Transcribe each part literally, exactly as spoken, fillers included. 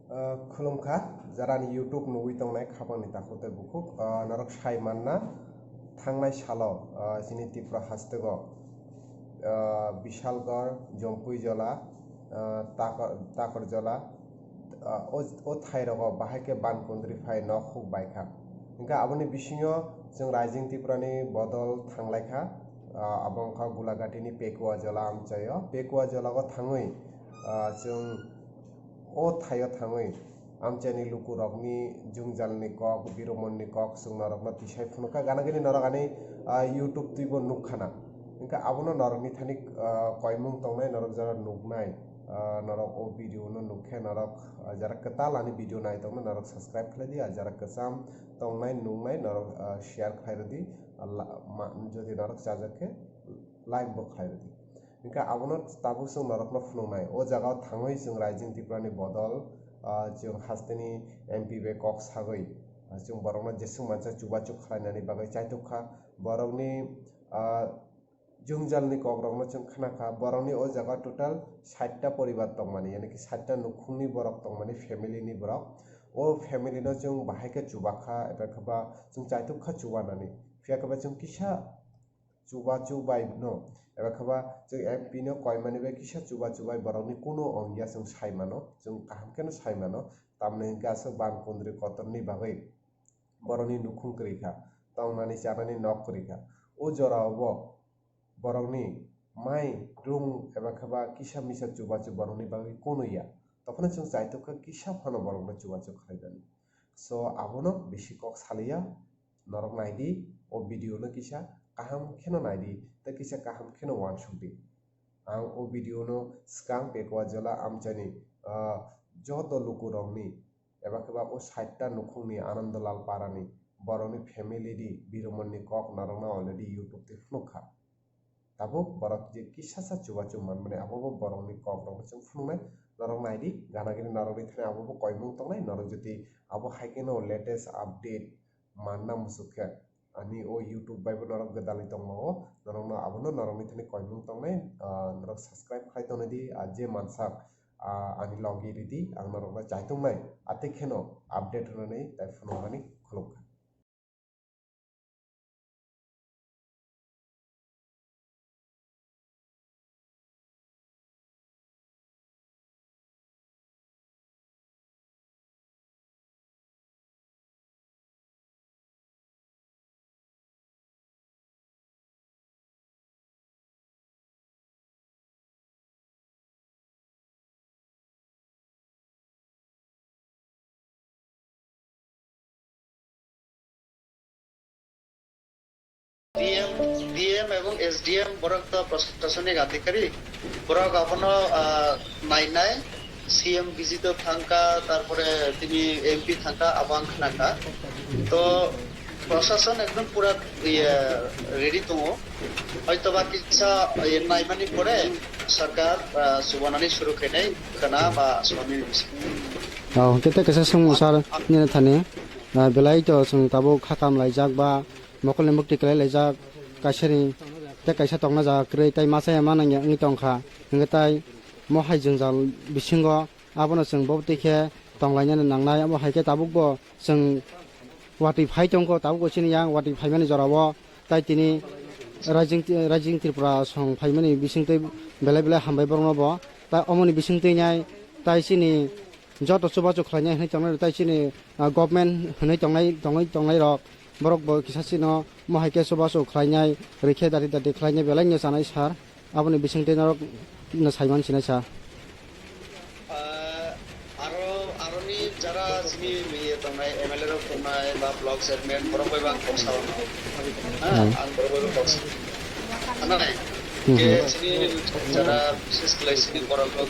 Ah, khulumkha, jarani YouTube nugwi tongnai khapangni takhuk tei bukhuk, ah, norok sai manna thangnai salo, ah, chini Tripura hasteo, ah, Bishalgarh, Jompuijola, ah, Takor-, Takorjola, ah, o, o thairogo bahai khe ban kundri phai nok huk baikha. Hwnkhe aboni bisingo chwng Rising Tripurani bodol thanglaikha, ah, abo wngkha Gulagatini Pekuajola amchaio. Pekuajolao thangwi, ah, chwng o thaio thangwi amchaini lukurokni jwngjalni kok, biromonni kok chwng norokno tisai phunukha. Gana gini norok ani, ah, YouTube twibo nukkhana. Hwnkhe abono norokni thani, ah, koimung tongnai, norok jora nuknai, ah, norok o video no nukkhe norok, ah, jara kwtal ani video nai tongno norok subscribe khlai di, ah, jara kwcham tongnai nuknai norok, ah, share khlai rwdi, ah, la-, ma-, jodi norok chajak khe like bo khlai rwdi. Hwnkhe abono tabuk chwng norokno phunuknai. O jagao thangwi chwng Rising Tripurani bodol, ah, chwng hasteni M P bai kok sagwi, ah, chwng borokno jeswk mansa chubachu khlainani bagwi chaitok kha. Borokni, ah, jwngjalni kokrokno chwng khna kha. Borokni o jagao total sait ta poribar tongmani, yani ki sait ta nukhungni borok tongmani, family ni borok. O family no chwng bahai khe chubakha, eba khe ba chwng chaitok kha chubanani. Phiya khe ba chwng kisa chubachu bai no, eba khe ba chwng M P no koimani bai kisa chubachu bai borokni kuno ongya chwng sai mano, chwng kaham kheno sai mano, tamni hwnkhe aswk ban kundri kotorni bagwi borokni nukhung kwrwi kha, tongnani chanani nok kwrwi kha. O jorao bo borokni mai rung eba khe ba kisa misa chubachu borokni bagwi kuno ya, tophano chwng chaitok kha kisa phano borokno chubachu khlainani. So, abono bisi kok saliya, norok naidi, o video no kisa kaham kheno naidi, tei kisa kaham kheno uansukdi. Ang o video no swkang Pekuajola amchaini, ah, joto lukurokni, eba khe ba o sait ta nukhungni Anandalal Parani, borokni family di, biromonni kok norokno already YouTube twi phunuk kha. Tabuk borok je kisa sa chubachu manmani, abo bo borokni kokrokno chwng phunuknai. Norok naidi, gana gini norokni thani abo bo koimung tongnai. Norok jodi abo hai kheno latest update manna muchuk khe, ani o YouTube bai bo norok gwdalwi tongma o, norokno abono norokni thani koimung tongnai. Ah, norok subscribe khai tongnaidi, ah, je mansak, ah, ani logi ridi, ang norokno chaitongnai, atwi kheno update rwnani tai phunukmani khulumkha. D M, D M ebong S D M borok to proshashonik adhikarik, borok abono, ah, nainai, C M visit o thangkha, tarpore tini M P thangkha, abo ang khnakha. To proshashon ekdom pura, iye, ready tongo. Hoytoba kisa, iye, naimani pore sarkar, ah, chubanani suru khainai khna ba sonini bisingo. Oh, hwnkhe tei kaisa swngmung sar nini thani, ah, belai to chwng tabuk kha kam laijak ba mokol ni mukti kwlai laijak, kaisa ni tei kaisa tongna jaga kwrwi tei masa ya manang ya wngwi tongkha, hwnkhe tai mo hai jwngjal bisingo abono chwng bo twi khe tonglainani nangnai, abo hai khe tabuk bo chwng watwi phai tongkho, tabuk bo chini yang watwi phaimani jorao tai tini Rising, Rising Tripura song phaimani bisingtwi belai belai hambai borokno bo, tai omoni bisingtwi nai tai chini joto chubachu khlainai hinwi tongnai rok, tai chini, ah, government hinwi tongnai, tongwi tongnai rok, borok bo kisa chino mo hai khe chubachu khlainai, rikhe dati dati khlainai, belai no chanai sir, aboni bisingtwi norok no saiman sinai sir. Ah, aro, aroni jara chini iye tongnai, M L A rok tongnai ba block chairman borok bai bang kok sao. Ah, hmm. Ang borok bai bang kok sao. Ano nai, hmm, ke chini jara bishes khlai chini borok rok,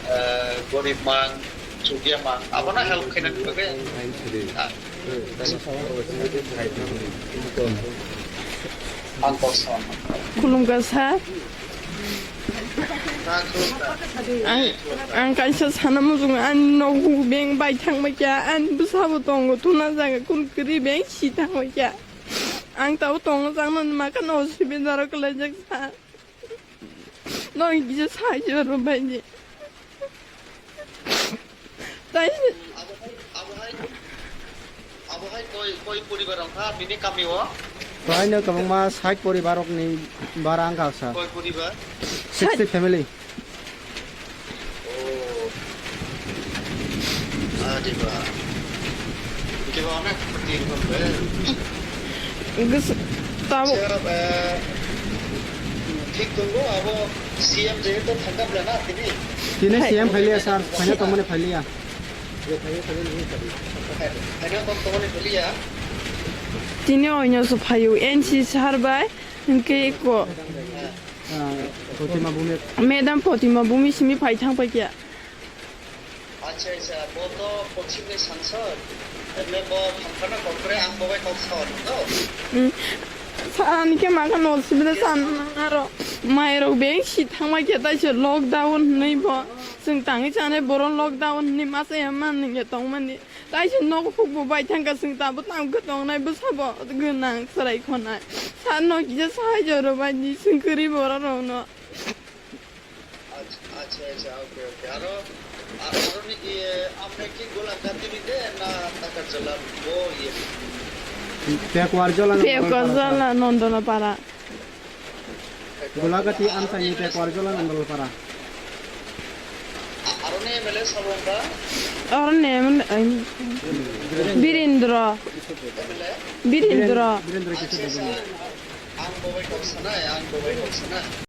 eh, gorib mang, Chukia ma, abono help khaina bagwi. Ah. Ang kok sama. Khulumkha sir. Na khulumkha. Ang, ang kaisa sana muchung ani nogo beng bai thangbai kha, ani bwsabo tongo thuna jaga kun kwrwi beng si thangbai kha. Ang tabo tongo changno makano osubida rok kwlaijak sir. Nong kisa sai jor bai di. Abo hai, abo hai, abo hai koi, koi poribar wngkha bini kami o? Tohaino kwbangma sait poribar rokni bara wngkha sa. Koi poribar? Sixty family. Oh. Adiba. Kebo onek pati rokbe. Gus-, tabo. Acha, eh, thik tongo, abo C M jehetu thangkha bela na tini? Tini hai. C M phailiya, sir. Phaina tongmani phailiya. Phaina tong-, tongmani phailiya. Tini oino se phaio, N C sir bai, hwnkhe ko. Ah, Protima Bhumi. Madam Protima Bhumi simi phai thang paikha. Acha, acha, bo to Pochim ni sangsad. Emne bo thangkhana kokre ang bo bai kok sao, no? Hmm. Sa ani khe mangkha no sibile san aro. Mai rok beng si thangma khe tai se lockdown hwnwi bo. Chwng tangwi chane boron lockdown hwnwi masa ya man nge tongmani. Tai se nok huk bo bai thangkha chwng tabo tang khe tongnai bwsa bo gwnang chwrai khonai. Sa no kisa sahai joro bai ni chwng kwrwi borok rok no. Acha, acha, acha, okay, okay. Aro, aro, aro ni, iye, amne ki Golaghat ni de na Takarjala bo iye? Takarjala, Takarjala, Nondolpara. Golaghat ni amsa ni Takarjala, Nondolpara. A-, aro ni M L A sabongka? Aro ni M L A, ai, Birendra. M L A? Birendra. Birendra Kishore Debbarma. Acha, acha. Ang bo bai kok sanai, ang bo bai kok sanai.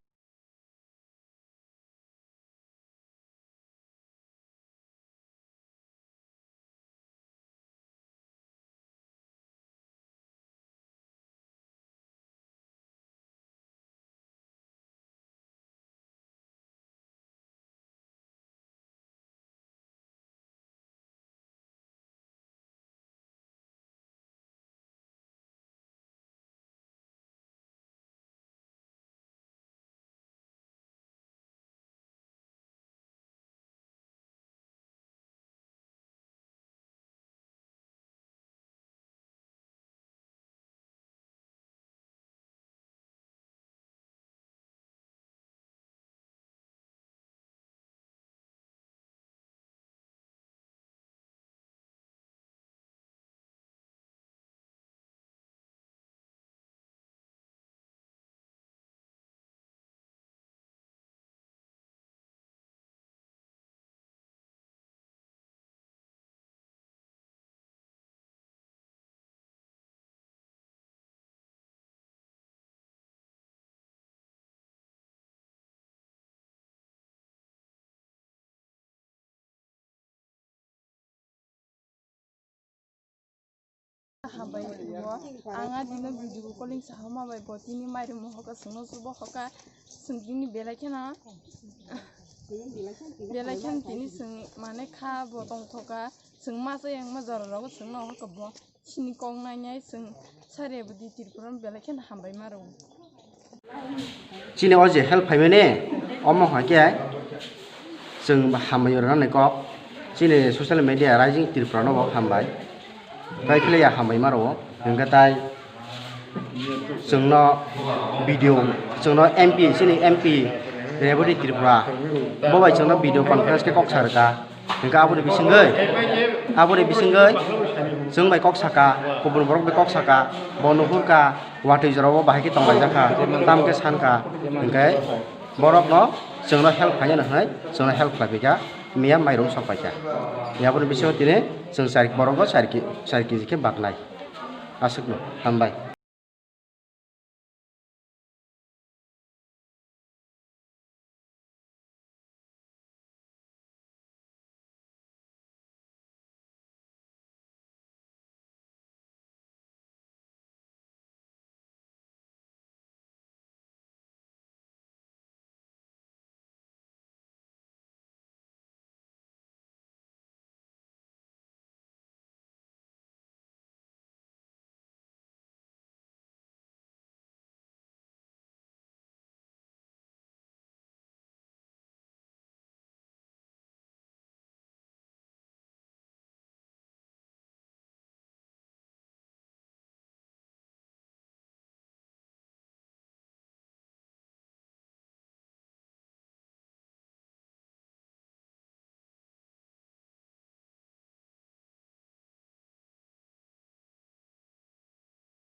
Hambai bo, ang a dino video calling sahoma bai bo tini mairum hoka sungno subo hoka sung tini belai kheno belai kheno tini sung mane kha bo tong thoka sung masa yang ma jora rogo sung no hoka bo. Chini kok nainai chwng sari aboni Tripura belai kheno hambai ma rwo. Chini o je help phaimani omo hai khe chwng hambai rwnani kok chini social media Rising Tripura no bo hambai. Tai khle ya hambai ma rwo hwnkhe tai chwngno video chwngno M P chini M P Reboti Tripura bo bai chwngno video conference khe kok sa rwkha. Hingke aboni bisingoi, aboni bisingoi, chwng bai kok saka, kubun borok bai kok saka, bo nuhur ka, watwi jora o bahai khe tong laijak kha, tamo khe san kha, hingke borok no chwngno help khainani hinwi chwngno help khlai phaikha, miya mairum sok paikha. Aboni bisingo tini chwng char, borok no char ki, char kg khe baknai. Aswkno, hambai.